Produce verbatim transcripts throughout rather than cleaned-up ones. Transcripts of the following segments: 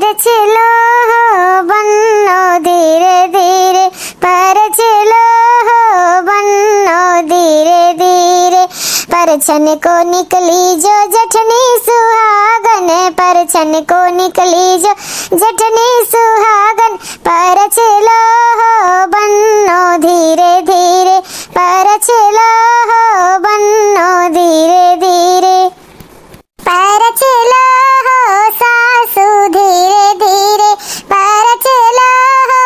परछिलो हो बन्नो धीरे धीरे, परछिलो हो बन्नो धीरे धीरे। परछन को निकली जो जेठनी सुहागन, परछन को निकली जो जेठनी सुहागन। परछिलो हो बन्नो धीरे धीरे, परछिलो हो बन्नो धीरे धीरे। परछिलो हो सासू धीरे धीरे, परछिलो हो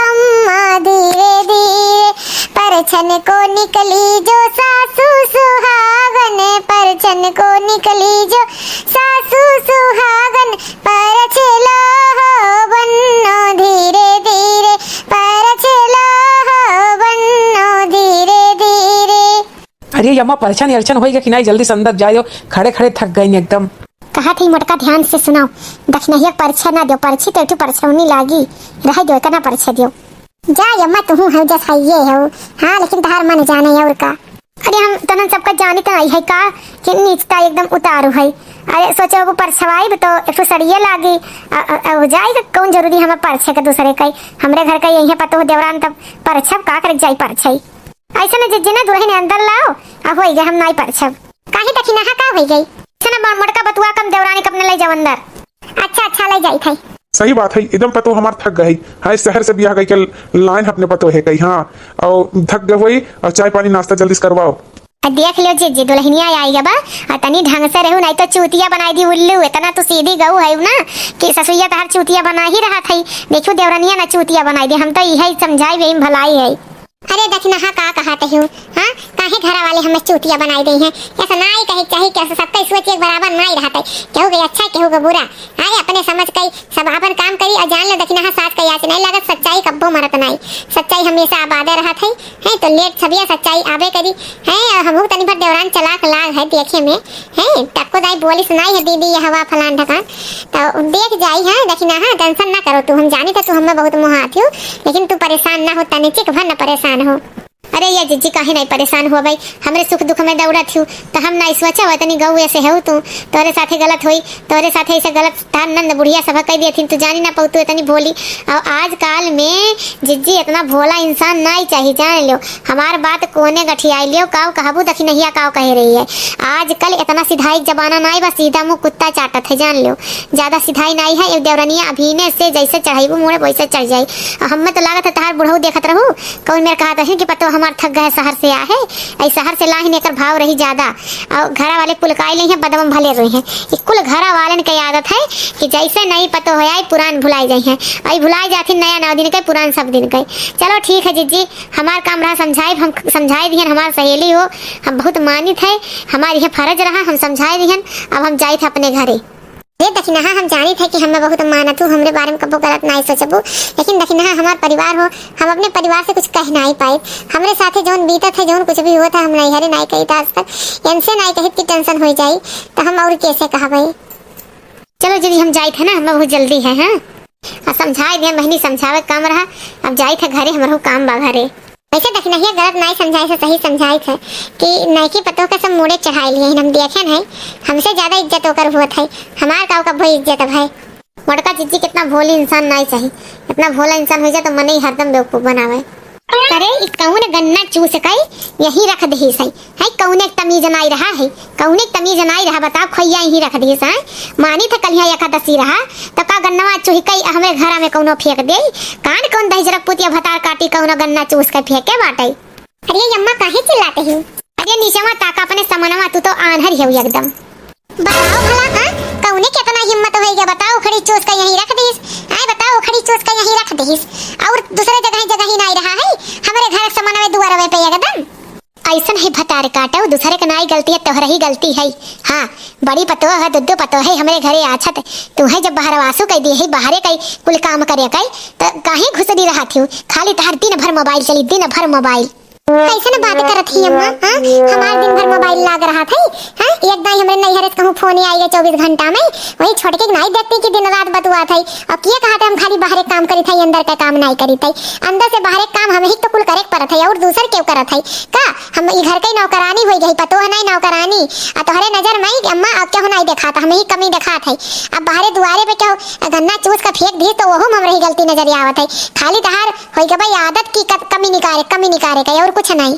अम्मा धीरे धीरे। परछन को निकली जो सासू सुहागन, परछन को निकली जो सासू सुहागन। परछिलो हो बन्नो धीरे धीरे, परछिलो हो बन्नो धीरे धीरे। अरे यम्मा, परछन यरछन होइगा कि नाई? जल्दी से अंदर जायो, खड़े खड़े थक गइन एकदम। कहत ही मोटका, ध्यान से सुनाओ, दखिनहिया परछे ना दियो, परछी तो एक ठो परछौनी लागी, रह दियो, इतना परछे दियो। जा यम्मा, तुहू हऊ जस हइये हऊ। हाँ, लेकिन तहार मन जाने अउर का। अरे हम तनन सबका जानित नाई है का कि नीचता एकदम उतारू है। अरे सोचो वो परछवाई भी तो एक ठो सड़िए लागी। अ, अ, अ, हो जाई तो कौन जरूरी हमें परछे के दूसरे का? हमरे घर का यही पतोह देवरान तब परछब का करे जाई परछई। ऐसे न जिज्जी ना दुल्हन अंदर लाओ, आ होई गए हम नाई परछब। काहे दखिनहा का होई गई? ऐसे ना मोटका बतुआ कम देवरानी के अपने ले जाओ अंदर। अच्छा, अच्छा, ले जाई थे। सही बात है, एकदम पतोह हमार थक गई है। हाँ, इस शहर से बियाह गई के लाइन अपने पतोह है कहीं, हाँ, और थक गए हुई, और चाय पानी नाश्ता जल्दी से करवाओ। आ देख लियो जिज्जी, दुल्हनिया आई गबा, आ तनी ढंग से रहू, नहीं तो चूतिया बनाई दी उल्लू। इतना तो सीधी गऊ है ना कि ससुइया तहार चूतिया बना ही रहा था। देखियो देवरनिया ना चूतिया बनाई दे, हम तो यही समझाई, यही भलाई है। अरे दखिनहा का कहत हऊ, हाँ? काहे घरा वाले हमें चूतिया बनाई देइ हैं? ऐसा नाई कहे के चाही, कि ऐसा सबका सोच एक बराबर नाई रहत है। केहू के अच्छा, केहू के बुरा। अरे अपने समझ के सब आपन काम करी और जान लो दखिनहा सास का याच नाई लागत, सच्चाई कब्बो मरत नाई। सच्चाई हमेशा आबादे रहत है, हैं? तो लेट सबिया सच्चाई आबे करी, हैं? और हमहू तनी भर देवरान चलाक लाग है देखे में, हैं? टक्को दाई बोली सुनाई है दीदी, ये हवा फलान ढकान। तो देख जाई, हाँ, दखिनहा, हाँ, tension ना करो तू, हम जानी था तू हमें बहुत मोहात हो, लेकिन तू परेशान ना हो, तनिचिक भर ना परेशान हो। अरे ये जिज्जी काहे नहीं परेशान हुआ भाई, हमरे सुख दुख में दौड़त हो, तो हम नहीं सोचा हुआ तनी गऊ ऐसे हो तू, तोरे साथे गलत होई, तोरे साथे ऐसे गलत तार नंद बुढ़िया सभा कह दिए थी, तू जानी ना पऊ तू इतनी भोली। और आजकल में जिज्जी इतना भोला इंसान नहीं चाहिए, जान लो। हमार बात कोने गठियाई लियो, काव कहबू दखिनहिया काव कह रही है। आजकल इतना सिधाई जमाना नाई बा, सीधा मुंह कुत्ता चाटत है, जान लियो। ज्यादा सिधाई नाई है, एक देवरनिया अभीने से जैसे चढ़ाईबू मोड़े वैसे चढ़ जाई। और हमें तो लागत है तहार बुढ़ऊ देखत रहू, कौन मेरे कहत रही कि पतो हमार थक गए शहर से आहे, ऐ शहर से लाहिन एकर भाव रही ज्यादा। और घरा वाले पुलकाई ले हैं, बदम भले रोई हैं। ये कुल घरा वालन के आदत है कि जैसे नहीं पतो हो आई पुरान भुलाई जाई हैं, और भुलाई जाती नया नौ दिन के पुरान सब दिन के। चलो ठीक है जिज्जी, हमार काम रहा समझाइब, हम समझाई दिहन, हमार सहेली हो, हम बहुत मानित है, हमार यह फर्ज रहा, हम समझाई दिहन, अब हम जाइत है अपने घरे। रे दखिनहा, हम जानित है कि हमें बहुत मानत हो, हमरे बारे में कबो गलत नाई सोचबू, लेकिन दखिनहा हमार परिवार हो, हम अपने परिवार से कुछ कह नाई पाए। हमरे साथे जौन बीतत है, जौन कुछ भी होत है, हम नैहरे नाई कही आज तक, इनसे नाई कहित कि tension हो जाई, तो हम और कैसे कहबे? चलो दीदी, हम जाइत है ना, हमें बहुत जल्दी है, हाँ? आ समझाए दिया बहनी, समझावे के काम रहा, अब जाइत है घरे, हमरहू काम बा घरे। वैसे दखिनहिया गलत नाई समझाए से सही समझाइत है कि नयकी पतोह के सब मूड़े चढ़ाई लिए हैं, हम देखेन है, हमसे ज्यादा इज्जत ओकर होत है, हमार का ओकर भाई इज्जत अब है। मोटका जिज्जी कितना भोली इंसान नाई चाही, इतना भोला इंसान हो जाए तो मने ही हरदम बेवकूफ बनावे। अरे, ई कौन गन्ना चूस के यहीं रख दही सही? है, कौने के तमीज नाई रहा है, कौने के तमीज नाई रहा, बताओ, खोइया यहीं रख दही सही। मानी थे कलिया एकादशी रहा, तो का गन्नवा चुही कई हमरे घरा में कौनो फेंक दे? कान कौन दहिजरक पुतिया भतार काटी, कौनो गन्ना चूस के फेंके बाटे? अरे अम्मा, काहे चिल्लाते हो? अरे नीचवा ताका अपने समनवा, तू तो आन्हर ही हो एकदम। बताओ भला, हाँ? कौने के इतना हिम्मत होई गया? बताओ, उखड़ी चूस के यहीं रख दीस। आए बताओ, उखड़ी चूस के यहीं रख दीस। और दूसरे जगह, जगह ही नहीं रहा है, हमरे घर समनवे दुआरवे पे एकदम। ऐसन है भतार काटो, दूसरे के नाई गलती है, तोहरे ही गलती है। हाँ, बड़ी पतोह है, दुद्दू पतोह है, हमरे घरे आछत। तू है जब बहरवासु कह दिए है, बाहरे कई कुल काम करे कई, तो काहे घुसरी रहा थी? खाली तहार दिन भर मोबाइल चली, दिन भर मोबाइल। कैसन बात करत ही अम्मा, हाँ? हमार दिन भर मोबाइल लाग रहा था, हाँ? एक दाई हमरे नैहरे से कहूँ फोन आई गए चौबीस घंटा में, वही छोटके के नाई देखती कि दिन रात बतुआ बात है। अब के कहत है हम खाली बाहरे काम करित है, अंदर का काम नाई करित है? अंदर से बाहरे काम हमही तो कुल करे के परत है, और दूसर केव करत है का? हम ई घर के नौकरानी होई गई, पतोह नाई नौकरानी। आ तोहरे नजर में कि अम्मा अब केहू नाई देखात, हमही कमी देखात है। अब बाहरे दुआरे पे केहू गन्ना चूस का फेंक दी तो वहू में हमरे ही गलती नजर आवत है। खाली तहार होई गई आदत की क-, कमी निकारे, कमी निकारे का, और कुछ नाई।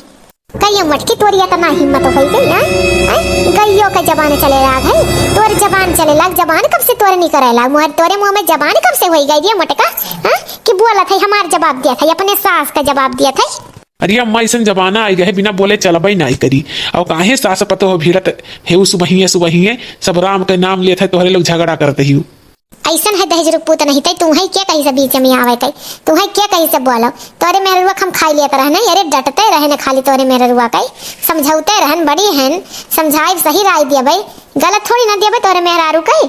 कहियो मटकी तोरी इतना हिम्मत होई गई, हैं? हैं? गइयो के जबान चले लाग है, तोर जबान चले लाग, जबान कब से तोरे निकरे लाग? मुहर तोरे मुंह में जबान कब से होई गई रे मटका, हैं? कि बोलत है, हमार जवाब दिया था, अपने सास का जवाब दिया था। अरे अम्मा, ऐसन जमाना आई गए, बिना बोले चलबई नाई करी। और काहे सास पतोह भिड़त है, उ सुबहिये सुबहिये सब राम के नाम लेत है, तोहरे लोग झगड़ा करत ही। ऐसन है दहेज रुक पूत नहीं तै, तू है के कही से बीच में आवे तै, तू है के कही से बोलो? तोरे मेहररुआ के हम खाई लेत रहन, अरे डटते रहन खाली तोरे मेहररुआ के, समझौते रहन, बड़ी हन, समझाई सही राय दियबे, गलत थोड़ी ना दियबे तोरे मेहरारू के।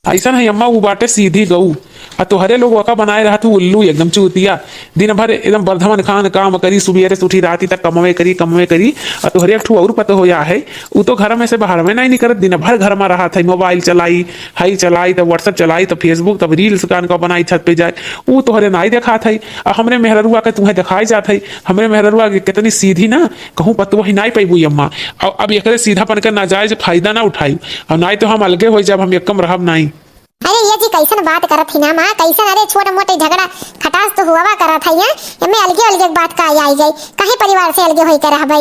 ऐसन है अम्मा, उ बाटे सीधी गऊ, आ तोहरे लोग ओका बनाए रहत हु उल्लू एकदम चूतिया। दिन भर एकदम बर्धमन खान काम करी, सुबेरे से उठी राती तक कमवे करी, कमवे करी। आ तोहरे एक ठो और पतोह होया है, उ तो घर में से बाहर में नहीं निकलत, दिन भर घर में रहत है, मोबाइल चलाई, हई चलाई, तब WhatsApp चलाई, तब Facebook, तब reels कान का बनाई छत पे जाए, उ तोहरे नाई देखात है। आ हमरे मेहररुआ के तुहें देखाई जात है, हमरे मेहररुआ के कितनी सीधी ना, कहूँ पतोह ही नाई पैबू अम्मा। और अब एकरे सीधापन के नाजायज फायदा ना उठाई, और नाई तो हम अलगे हो जाब, हम एकम रहब नाई। अरे ये जी कैसन बात करत ही ना माँ, कैसन? अरे छोट मोट झगड़ा खटास तो हुआ करत है, ये एमे अलगे अलगे बात का आई गई, कहीं परिवार से अलगे होई के रहबे?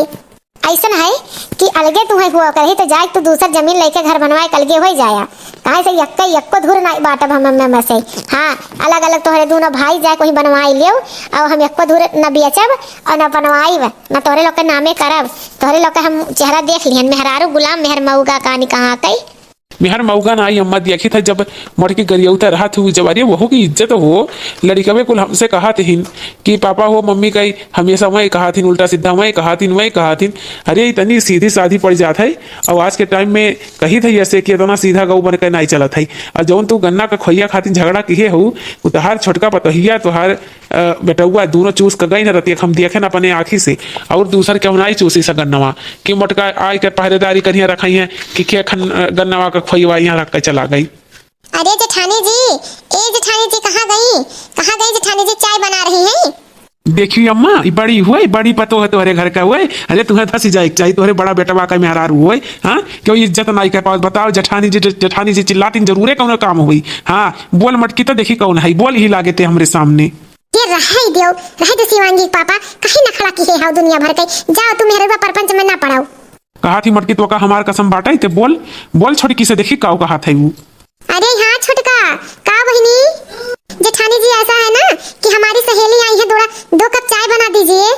ऐसन है कि अलगे तुहें हुआ करही तो जाए तू दूसर जमीन लेके घर बनवाए के अलगे होई जाया, काहे से यक्के यक्को धूर ना बाटब हम में से। हाँ, अलग अलग तोहरे दोनों भाई जाए कोई बनवाई लेव, और हम यक्को धूर न बेचब और न बनवाइब, न तोहरे लोग के नामे करब। तोहरे लोग के हम चेहरा देख लिहन, मेहरारू गुलाम मेहर मऊगा कानी कहाँ कई। मेहर मऊगा ना आई अम्मा, देखी था जब मोटकी गरियौता रहा थी जब, अरे वहू की इज्जत हो, लड़िकवे कुल हमसे कहा थिन कि पापा हो मम्मी कही हमेशा वही कहा थिन, उल्टा सीधा वही कहा थिन, वही कहा थिन। अरे इतनी सीधी साधी पड़ जात है। और आज के टाइम में कही था ऐसे कि इतना सीधा गऊ बन के नहीं चलत है। और जौन तू गन्ना का खोइया खातिर झगड़ा किए हो, उ तोहार छोटका पतोहिया तोहार अ, बेटउआ दूनो चूस के गई न रतिया, हम देखे न अपने आँखी से। और दूसर केहू नाई चूसी से गन्नवा, कि मोटका आइ के पहरेदारी करिया रखई है, कि के खन, अ, गन्नवा के खोइवा यहाँ रख के चला गई। अरे जेठानी जी, ए जेठानी जी, कहाँ गई, कहाँ गई जेठानी जी, चाय बना रही हैं? देखी अम्मा, ई बड़ी हुए, बड़ी पतोह है तोहरे घर का हुए। अरे तुहें धसी जाए के चाहिए, तोहरे बड़ा बेटवा का मेहरारू हुए। हाँ, क्यों इज्जत नाई कर पावत? बताओ जेठानी जी, जेठानी जी चिल्लातीन जरूरे कौनो काम हुई। हाँ, बोल मटकी तो देखी कौन है, बोल ही लागे ते हमरे सामने। ये रहे देव, रहे दे शिवांगी के पापा, कहीं नखड़ा किहे हौ दुनिया भर के। जाओ तू मेहररुआ परपंच में ना पड़ाओ। कहा थी मटकी तोका हमार कसम बाटे, ते बोल, बोल छोटकी से देखी काऊ कहा थई ऊ। अरे हाँ छोटका, का बहिनी? जेठानी जी ऐसा है ना कि हमारी सहेली आई है, थोड़ा दो कप चाय बना दीजिए।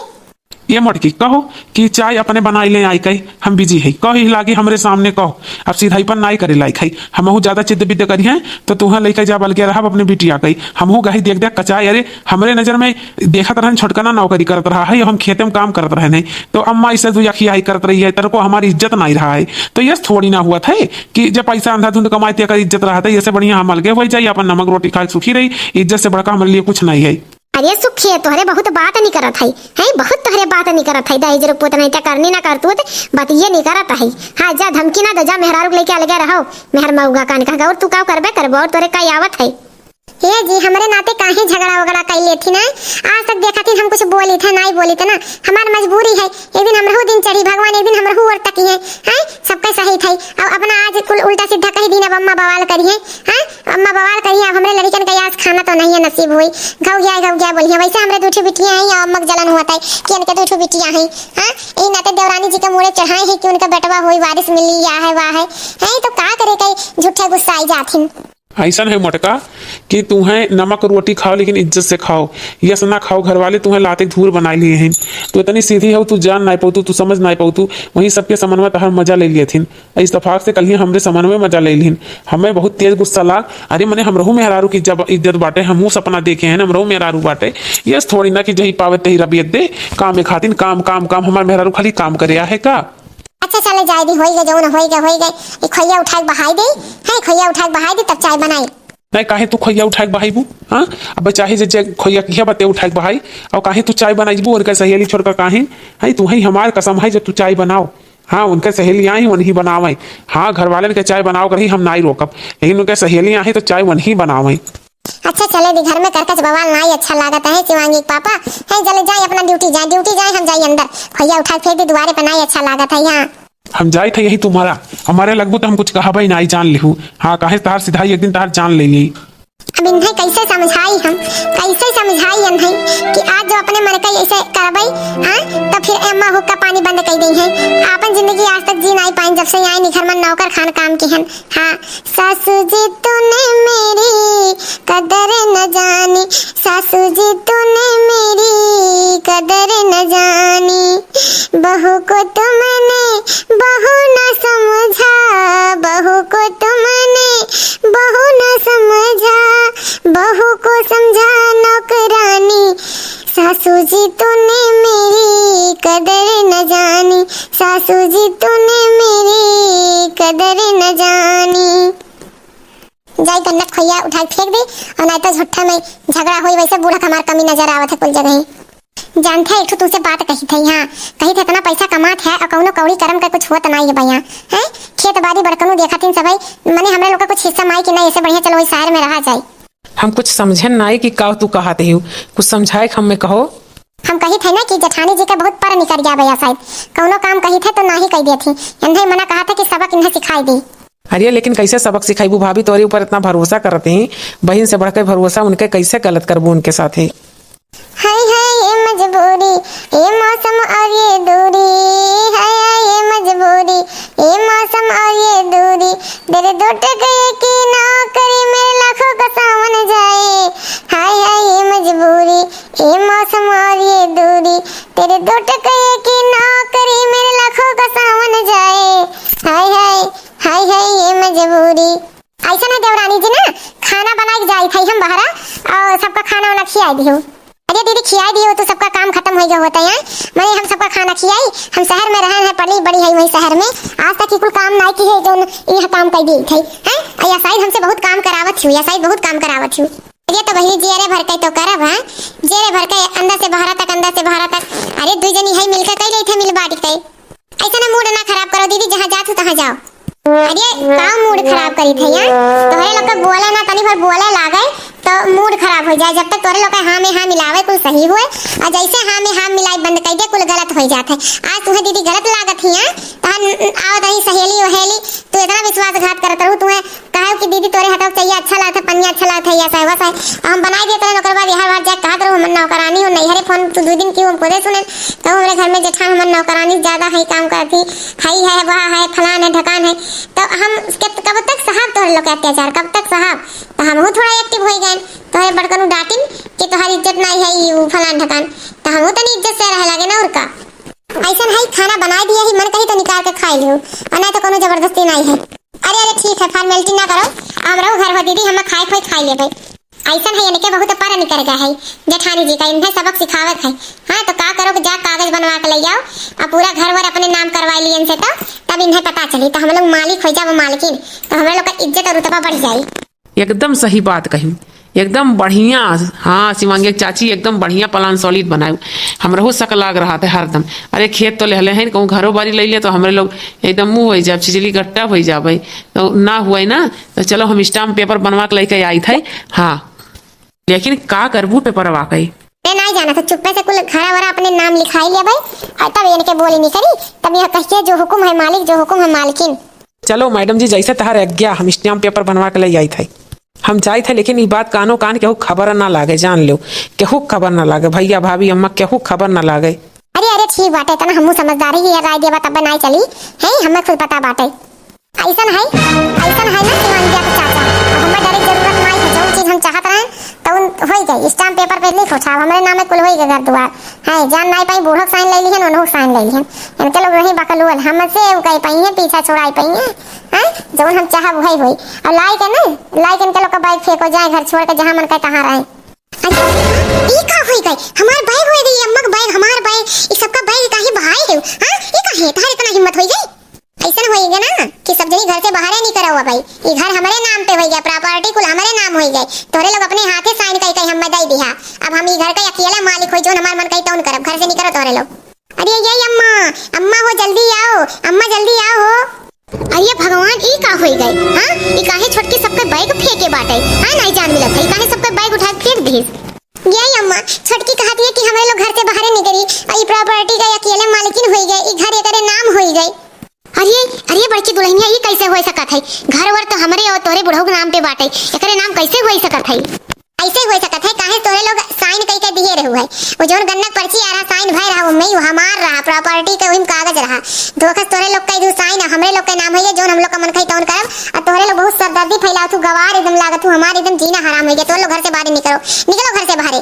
ये मोटकी कहो कि चाय अपने बनाई ले आई कही, हम busy है, कही लागी हमरे सामने कहो, अब सीधाईपन नाई करे लायक है, हमहू ज्यादा चिद्द बिद्द करी हैं तो तुहें लेके जा बलगे रहब अपने बिटिया कही, हमहू गही देख देख कचाए, अरे हमरे नजर में देखत रहन छोटकना नौकरी करत रहा है, हम खेते में काम करत रहन है, तो अम्मा ऐसे दुई अखिया ही करत रही है, तेरे को हमारी इज्जत नाई रहा है, तो यस थोड़ी ना हुआ था कि जब पैसा अंधाधुंध कमाए ते अगर इज्जत रहा था, ऐसे बढ़िया हम अलगे हो जाई, अपन नमक रोटी खाए सुखी रही, इज्जत से बढ़का हमारे लिए कुछ नहीं है। अरे सुखी है, तोहरे बहुत बात नहीं करत है, हैं? बहुत तोहरे बात नहीं करत है, दहेज रुक पूत नहीं ते करनी ना करतूत, बतिये नहीं करत है। हाँ, जा धमकी ना दो, जा मेहरारू के लेके अलगे रहो, मेहर मऊगा कान कह, और तू का करबे करबो, और तोरे का आवत है? हे जी, हमरे नाते काहे झगड़ा वगड़ा कई लेथिन, हैं? आज तक देखा थिन हम कुछ बोली थे, नाई बोली थे ना, हमार मजबूरी है, एक दिन हमरहू दिन चढ़ी भगवान, एक दिन हमरहू ओर तकी है, हैं? सबका सही था, अब अपना आज कुल उल्टा सीधा कही दिन, अब अम्मा बवाल करी है, हैं? अम्मा बवाल करी है, अब हमरे लड़िकन का आज खाना तो नहीं है नसीब हुई, घौ गया, घौ गया बोली है। वैसे हमरे दू ठो बिटिया हैं, या अम्मा के जलन हुआ था कि इनके दू ठो बिटिया हैं, हाँ? यही नाते देवरानी जी के मुड़े चढ़ाए हैं कि उनका बेटवा हुई, वारिस मिली, या है, वाह है, हैं? तो का करे, कई झूठे गुस्सा आई जाथिन। ऐसन है मोटका कि तुहें नमक रोटी खाओ लेकिन इज्जत से खाओ, यस ना खाओ, घर वाले तुहें लाते धूर बनाए लिए हैं। तू इतनी सीधी हो, तू जान नाई पौतू, तू समझ नाई पौतू, वहीं सबके समन में तहर मजा ले लिए थिन। इस तफाक से कल ही हमरे समन में मजा ले लिहिन। हमें बहुत तेज गुस्सा लाग, अरे मने हमरहू मेहरारू की जब इज्जत बाटे, हमहू सपना देखे हैं, हमरहू मेहरारू बाटे। यस थोड़ी ना कि जही पावे तही रबियत दे, काम खातिन काम, काम, काम, हमार मेहरारू खाली काम करे आहे का? अच्छा चले जाए दी, होई गए जौन होई गए, होई गए। ई खोइया उठाए के बहाई दे, है खोइया उठाए के बहाई दे तब चाय बनाई। नहीं काहे तू खोइया उठाए के बहाईबू? हाँ, अब चाहे जे, जे खोइया किया बते उठाए के बहाई, और काहे तू चाय बनाईबू उनका सहेली छोड़ कर काहे? है तू है हमार कसम है जब तू चाय बनाओ। हाँ, उनके सहेली आई वनही बनावे। हाँ, घर वाले के चाय बनाओ करही हम नाई रोकब, लेकिन उनके सहेली आई तो चाय वनही बनावे। अच्छा चले दी, घर में करकच बवाल नाई अच्छा लागत है। शिवांगी के पापा है, चले जाए अपना ड्यूटी जाए, ड्यूटी जाए, हम जाए अंदर। भैया उठा फेंक दी दुआरे पे, नाई अच्छा लागत है यहाँ। हम जाए थे यही तुम्हारा, हमारे लगबू तो हम कुछ कहबे नाई, जान लिहू। हाँ, काहे तहार सिधाई एक दिन तहार जान ले ली। अब इन्हें कैसे समझाई हम, कैसे समझाई इन्हें कि आज जो अपने मन का ऐसे करबई, हाँ, तो फिर अम्मा हुक्का पानी बंद कर दी है। आपन जिंदगी आज तक जी नाई पाइन, जब से यहाँ निखर मन नौकर खान काम की हन। हाँ, सासू जी तूने मेरी कदर न जानी, सासू जी तूने मेरी कदर न जानी, बहू को तुमने बहू न समझा, बहू को तुमने बहू न समझा, बहू को समझा नौकरानी, सासू जी तूने मेरी कदर न जानी, सासू जी तूने मेरी कदर न जानी। जाई गन्नत खोइया उठाई फेंक दे, और नाई तो झूठा में झगड़ा होई। वैसे बूढ़ा क हमार कमी नजर आवत है कुल जगह। जानते है, एक ठो तुमसे बात कही थे, हाँ, कही थे इतना पैसा कमात है और कौनो कौड़ी करम का कुछ होत नाई है भैया, हैं? खेत बाड़ी बड़कनू देखा थीन सबै, मने हमरे लोग का कुछ हिस्सा माई कि नहीं, ऐसे बढ़िया चलो वही शहर में रहा जाए। हम कुछ समझे नाई कि का तू कहत हिउ, कुछ समझाए के हमें कहो। हम कही थे ना कि जेठानी जी का बहुत पर निकर गया भैया, शायद कौनो काम कही थे तो नाही कह दिए थी, इन्हें मना कहा था कि सबक इन्हें सिखाई दी। अरे लेकिन कैसे सबक सिखाइबू भाभी, तोरे ऊपर इतना भरोसा करत ही, बहिन से बढ़ के भरोसा उनके, कैसे गलत करबू उनके साथे? हाय हाय ये मजबूरी, ये मौसम और ये दूरी, हाय हाय ये मजबूरी, ये मौसम और ये दूरी, तेरे दो टके की नौकरी में लाखों का सावन जाए। हाय हाय ये मजबूरी, ये मौसम और ये दूरी, तेरे दो टके की नौकरी में लाखों का सावन जाए। हाय हाय, हाय हाय ये मजबूरी। ऐसा ना देवरानी जी ना, खाना बनाई के जाई थी हम बहरा और सबका खाना वाना खियाई दियो। अरे दीदी, खियाई दियो तो सबका काम खत्म हो गया होता है। मने हम सबका खाना खियाई, हम शहर में रहन है, पली बड़ी है वही शहर में, आज तक ही कुल काम नाई की है जो यह काम कर दी थे, हैं? और या शायद हमसे बहुत काम करावत हुई, या शायद बहुत काम करावत हुई। अरे तो बहिनी जी, अरे भर के तो करब, हाँ, जेरे भर के अंदर से बहरा तक, अंदर से बहरा तक। अरे दुई जनी है मिलके कई रही थे, मिल बांट के। ऐसा ना मूड ना खराब करो दीदी, जहाँ जात हो तहाँ जाओ। अरे का मूड खराब करी थे यार, तोहरे लोग के बोले ना तनी भर बोले लागे तो मूड खराब हो जाए। जब तक तोहरे लोग के हाँ में हाँ मिलावे कुल सही हुए, और जैसे हाँ में हाँ मिलाई बंद कर दे कुल गलत हो जात है। आज तुम्हें दीदी गलत लागत ही है, तहन आओ तनी सहेली वहेली, तू इतना विश्वासघात करत रहू, तुम्हें कहे कि दीदी तोरे हाथों के चाहिए अच्छा लागत है, पनिया अच्छा लागत है, या सहवा सह हम बनाई देते हैं। ओकर बाद यहाँ बार जाके कहत रहू हमर नौकरानी हो, नैहरे फोन तू दू दिन की हमको दे सुने, तो हमरे घर में जेठान हमर नौकरानी ज्यादा है, काम करती है, है वह है, फलान है, ढकान है। तो हम के-, कब तक सहब तोहरे लोग के अत्याचार, कब तक सहब? तो हमहू थोड़ा एक्टिव हो गए, तोहरे बड़कनू डांटिन कि तोहार इज्जत नहीं है, ई ऊ फलान ढकान, तो हमहू तनी इज्जत से रहे लगे ना, और का। ऐसन है खाना बनाई दिया ही, मन कही तो निकाल के खाई लियो, और नहीं तो कोनो जबरदस्ती नहीं है। अरे अरे ठीक है, फॉर्मेलिटी ना करो, हमरो घर हो दीदी, हम खाए खोए खाई लेबे। ऐसन है इनके बहुत पर निकर गया है जेठानी जी का, इन्हें सबक सिखावत है। हाँ तो का करो कि जा कागज बनवा के ले आओ, अब पूरा घर वर अपने नाम करवा लियन से तो तब इन्हें पता चली, तो हम लोग मालिक हो जाओ मालकिन, तो हम लोग का इज्जत और रुतबा बढ़ जाई। एकदम सही बात कही, एकदम बढ़िया। हाँ शिवांगी के चाची एकदम बढ़िया plan solid बनाए, हमरहू शक लाग रहा था हरदम। अरे खेत तो लेहले हैं, कहूँ घरों बारी ले ले तो हमरे लोग एकदम मुँह हो जाए, छिजली गट्टा हो जाबे, तो ना हुए ना, तो चलो हम stamp paper बनवा के लेके आई थे। हाँ लेकिन का करबू पेपरवा के? मैं नहीं जाना था, चुप्पे से कुल घरा वरा अपने नाम लिखाई लिया भाई, और तब इनके बोली नहीं करी, तब यहाँ कहिए जो हुकुम है मालिक, जो हुकुम है मालकिन। चलो मैडम जी, जैसे तहार आज्ञा, हम stamp paper बनवा के ले आई थे। हम जाई थे, लेकिन ई बात कानो कान केहू खबर ना लागे, जान लो, केहू खबर ना लागे, भैया भाभी अम्मा केहू खबर ना लागे। अरे अरे ठीक बाटे, इतना हमहू समझदारी की राय देबा तब ना चली, हैं, हमें खुद पता बाटे। ऐसन है, ऐसन है ना शिवांगिया के चाचा, अब हमें डरे के जरूरत नहीं है, जौन चीज हम चाहत रहे तो उन होई गई, stamp paper पे लिख उठा, हमरे नाम में कुल होई गई घर दुआर। है, जान नाई पाई, बूढ़ो साइन ले लिहन, उन्हों साइन ले लिहन। इनके लोग रही बकलोल, हमसे उ कही पाई है, पीछा छुड़ाई पाई है। हैं? जौन हम चाहब वही होई। और लाई के ना, लाई के इनके लोग का bag फेंको, जाए घर छोड़ के, जहाँ मन करे तहाँ रहे। अच्छा, ई का होई गई? हमार bag होई गई, अम्मा का bag, हमार bag, ई सबका bag काहे बहाए है? हाँ? ई काहे? तहार इतना हिम्मत होई गई? ऐसन होई गई ना कि सब जनी घर से बाहरे नहीं करो भाई। ई घर हमरे नाम पे होई गया, property कुल हमरे नाम होई गई। तोरे लोग अपने हाथे साइन कई कई हमें दे दिया। अब हम ई घर का अकेला मालिक होई, जौन हमार मन कही तौन करब। घर से निकरो तोरे लोग। अरे ये अम्मा, अम्मा हो जल्दी आओ, अम्मा जल्दी आओ हो। अरे भगवान, ई का होई गए? हाँ, ई काहे छोटकी सबके bag फेंके बाटे? हाँ, नहीं जान मिलत है, ई काहे सबके ये अम्मा, छोटकी कहत है कि हमरे लोग घर से बाहरे निकरी, और ई property का अकेले मालकिन होई गए, ई घर एकरे नाम होई गए। अरे, अरे बड़की दुल्हनिया, ई कैसे होई सकत है? घर वर तो हमरे और तोरे बुढ़ऊ के नाम पे बाटे, एकरे नाम कैसे होई सकत है? ऐसे होई सकत है, काहे तोरे लोग sign कई के दिए रहू है, वो जौन गन्ना पर्ची आ रहा, sign भय रहा, वो में वो हमार रहा, property के वही कागज रहा, धोखा से तोरे लोग कई दू sign, हमरे लोग के नाम है ये, जौन हम लोग का मन खाई तौन करब, और तोरे लोग बहुत सरदर्दी फैलावत हू, गवार एकदम लागत हू, हमार एकदम जीना हराम हो गया, तोरे लोग घर से बाहर निकलो, निकलो घर से बाहरे।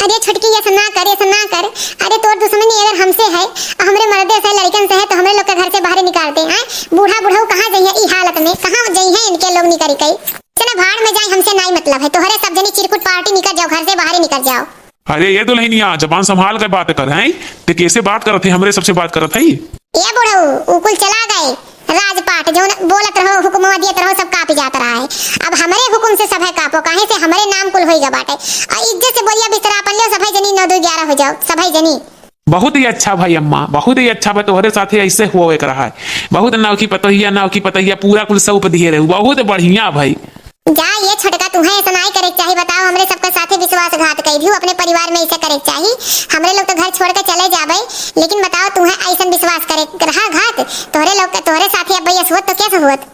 अरे छोटकी, ऐसा ना कर, ऐसा ना कर। अरे तोर दुश्मनी अगर हमसे है, और हमरे मर्दे से, लड़कन से है, तो हमरे लोग के घर से बाहर निकाल दे, हैं? बूढ़ा बुढ़ऊ कहाँ जइहे ई हालत में, कहाँ जइहे इनके लोग निकल के? चला भाड़ में जाए, हमसे नाई मतलब है। तोहरे सब जनी चिरकुट party निकल जाओ, घर से बाहर निकल जाओ। अरे ये दुल्हनिया, जबान संभाल के बात कर, हैं? ते कैसे बात करत है, हमरे सबसे बात करत है? ए बुढ़ऊ, उ कुल चला गए। राजपाट जौन बोलत रहो, हुक्मवा दियत रहो, सब कापी जात रहा है। अब हमरे हुक्म से सभे कापो, काहे से हमरे नाम कुल होई गा बाटे। आ इज्जत से बोरिया बिस्तरा अपन लियो, सभे जनी नौ दो ग्यारह हो जाओ, सभे जनी। बहुत ही अच्छा भाई अम्मा, बहुत ही अच्छा भाई, तोहरे साथे ऐसे होवे के रहा है। बहुत नौकी पतोहिया, नौकी पतोहिया पूरा कुल सौंप दिए रहू, बहुत बढ़िया भाई। जा ये छोटका, तुहें ऐसा नाई करे के चाही। बताओ, हमरे सबका साथे विश्वासघात कई दिहू, अपने परिवार में ऐसे करे के चाही। हमरे लोग तो घर छोड़ के चले जाबे, लेकिन बताओ, तुहें ऐसन विश्वास करे के रहा घात? तोहरे लोग के, तोहरे साथे अब ऐसा होत तो कैसे होत?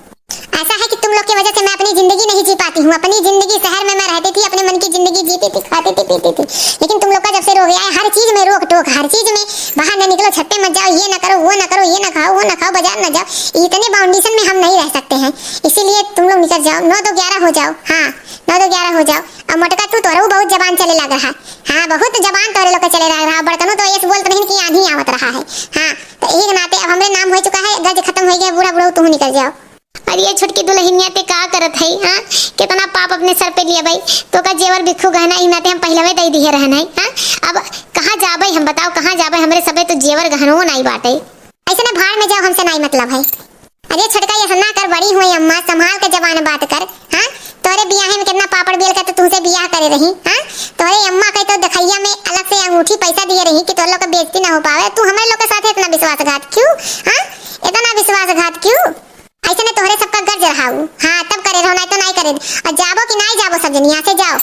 ऐसा है कि तुम लोग की वजह से मैं अपनी जिंदगी नहीं जी पाती हूँ। अपनी जिंदगी शहर में मैं रहती थी, अपने मन की जिंदगी जीती थी, खाती थी, पीती थी, लेकिन तुम लोग का जब से रोक गया है, हर चीज में रोक टोक, हर चीज में बाहर न निकलो, छत पे मत जाओ, ये ना करो, वो ना करो, ये ना खाओ, वो ना खाओ, बाजार ना जाओ, इतने बाउंडेशन में हम नहीं रह सकते हैं, इसीलिए तुम लोग निकल जाओ, नौ दो ग्यारह हो जाओ। हाँ, नौ दो ग्यारह हो जाओ। अब मोटका तू, तोहरो बहुत जबान चले लग रहा है। हाँ, बहुत जबान तोहरे लोग के चले लग रहा है। बड़कनो तो ऐसे बोलत नहीं कि आंधी आवत रहा है। हाँ, तो एक नाते अब हमरे नाम हो चुका है, गज खत्म हो गया, बूढ़ा बूढ़ा तू निकल जाओ। अरे ये छोटकी दुल्हनिया, ते का करत है? हाँ, कितना पाप अपने सर पे लिया भाई। तो का जेवर भिक्खू गहना ई नाते हम पहलवे दे दिए रहन है। हाँ, अब कहाँ जाबे हम, बताओ, कहाँ जाबे? हमरे सबे तो जेवर गहनो नाई बाटे। ऐसे ना, भाड़ में जाओ, हमसे नाई मतलब है। अरे छोटका, ऐसा ना कर, बड़ी हुई अम्मा, संभाल के जबान बात कर। हाँ, तोरे बियाहे में कितना पापड़ बेल के तो तुमसे बियाह करे रही। हाँ, तोरे अम्मा के तो देखैया में अलग से अंगूठी पैसा दिए रही कि तोर लोग के बेइज्जती ना हो पावे, तू हमरे लोग के साथ इतना विश्वासघात क्यों? हाँ, इतना विश्वासघात क्यों? ऐसे ना तोहरे सबका गर्ज रहाऊ। हाँ, तब करे रहो, नाई तो नाई करे। और जाबो कि नाई जाबो, सब जन यहाँ से जाओ।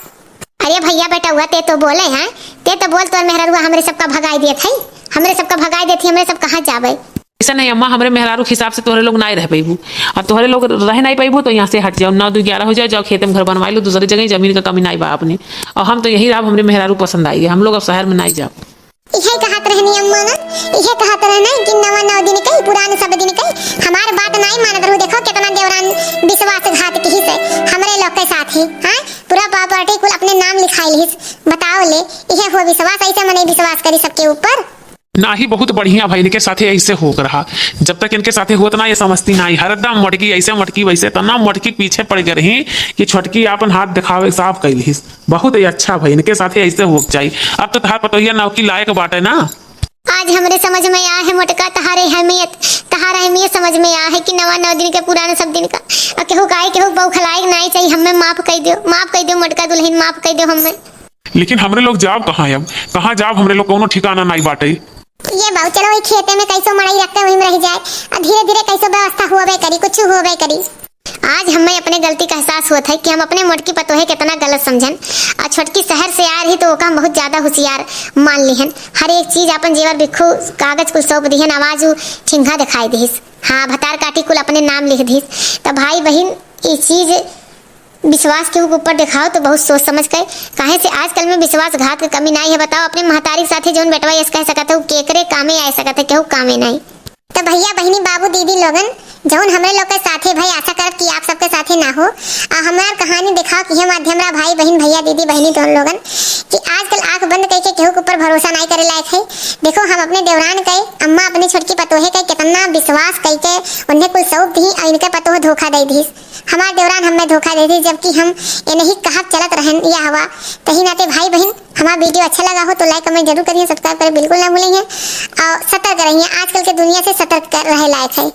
अरे भैया बेटउआ, ते तो बोले हैं, ते तो बोल, तोर मेहररुआ हमरे सबका भगाई देत है, हमरे सबका भगाई देत है, हमरे सब कहाँ जाबे? ऐसा नहीं अम्मा, हमरे मेहरारू के हिसाब से तोहरे लोग नाई रह पैबू, और तोहरे लोग रह नाई पैबू तो यहाँ से हट जाओ, नौ दो ग्यारह हो जाओ, जाओ खेते में घर बनवाई लो, दूसरी जगह जमीन का कमी नाई बा अपने, और हम तो यही रहा, हमरे मेहरारू पसंद आई है, हम लोग अब शहर में नाई जाओ। इहे कहत रहनी अम्मा ना, इहे कहत रहनी कि नवा नौ दिन के, पुरान सब दिन के, हमार बात नाई मानत रहू। देखो कितना देवरान विश्वासघात किहिस हमरे लोग के साथ ही, हाँ? पूरा property कुल अपने नाम लिखाई लिहिस। बताओ ले, इहे हो विश्वास? ऐसे मने विश्वास करी सबके ऊपर? नाही, बहुत बढ़िया भाई, इनके साथे ऐसे होत रहा। जब तक इनके साथे होत ना, ये समझती नाही, हरदम मटकी ऐसे, मटकी वैसे, तना मटकी पीछे पड़ गए रही कि छोटकी आपन हाथ दिखावे साफ कैलिस। बहुत ही अच्छा भाई, इनके साथे ऐसे होक चाहिए। अब तो तहार पतोहिया नौकी लायक बाटे ना। आज हमरे समझ में आया है मोटका, तहारे अहमियत, तहार अहमियत समझ में आया है कि नवा नौ दिन के पुराना सब दिन का। और केहू गाय, केहू बौखलाए के नाई चाहिए, हमें माफ कर दियो, माफ कर दियो मोटका दुल्हन, माफ कर दियो हमें। लेकिन हमरे लोग जाब कहाँ अब, कहाँ जाब, हमरे लोग कौनो ठिकाना नाई बाटे। ये बाबू, चलो वही खेते में कैसो मड़ई रखते वहीं में रह जाए, और धीरे धीरे कैसो व्यवस्था होबे करी, कुछ होबे करी। आज हमें अपने गलती का एहसास होत है कि हम अपने मोटकी पतोहे कितना गलत समझन, और छोटकी शहर से आ रही तो ओका हम बहुत ज्यादा होशियार मान लिहन। हर एक चीज, अपन जेवर बिक्खू, कागज कुल सौंप दिहन, आवाज उ ठिंगा दिखाई दिहिस। हाँ, भतार काटी कुल अपने नाम लिख दिहिस। तो भाई बहिन, ये चीज विश्वास केहू के ऊपर देखाओ तो बहुत सोच समझ के, काहे से आजकल में विश्वासघात के कमी नाई है। बताओ, अपने महतारी के साथे जौन बेटवा यस कह सकत है, उ केकरे कामे आ सकत है, केहू कामे नाई। तो भैया, बहिनी, बाबू, दीदी लोगन, जौन हमरे लोग के साथे भाई, आशा करब कि आप सबके साथे ना हो। आ हमार कहानी देखाओ कि ये माध्यम रहा भाई, बहिन, भैया, दीदी, बहिनी, जौन लोगन कि आजकल आंख बंद करके केहू के ऊपर भरोसा नाई करे लायक है। देखो, हम अपने देवरान के, अम्मा अपने छोटकी पतोहे के कितना विश्वास करके उन्हें कुल सौंप दी और इनके पतोह धोखा दे दी। हमार देवरान हमें धोखा दे दी, जबकि हम इन्हीं कहत चलत रहन या हवा। तही नाते भाई बहिन, हमार video अच्छा लगा हो तो like comment जरूर करिए, subscribe करें बिल्कुल ना भूलें और सतर्क रहिए, आजकल के दुनिया से सतर्क कर रहे लायक है।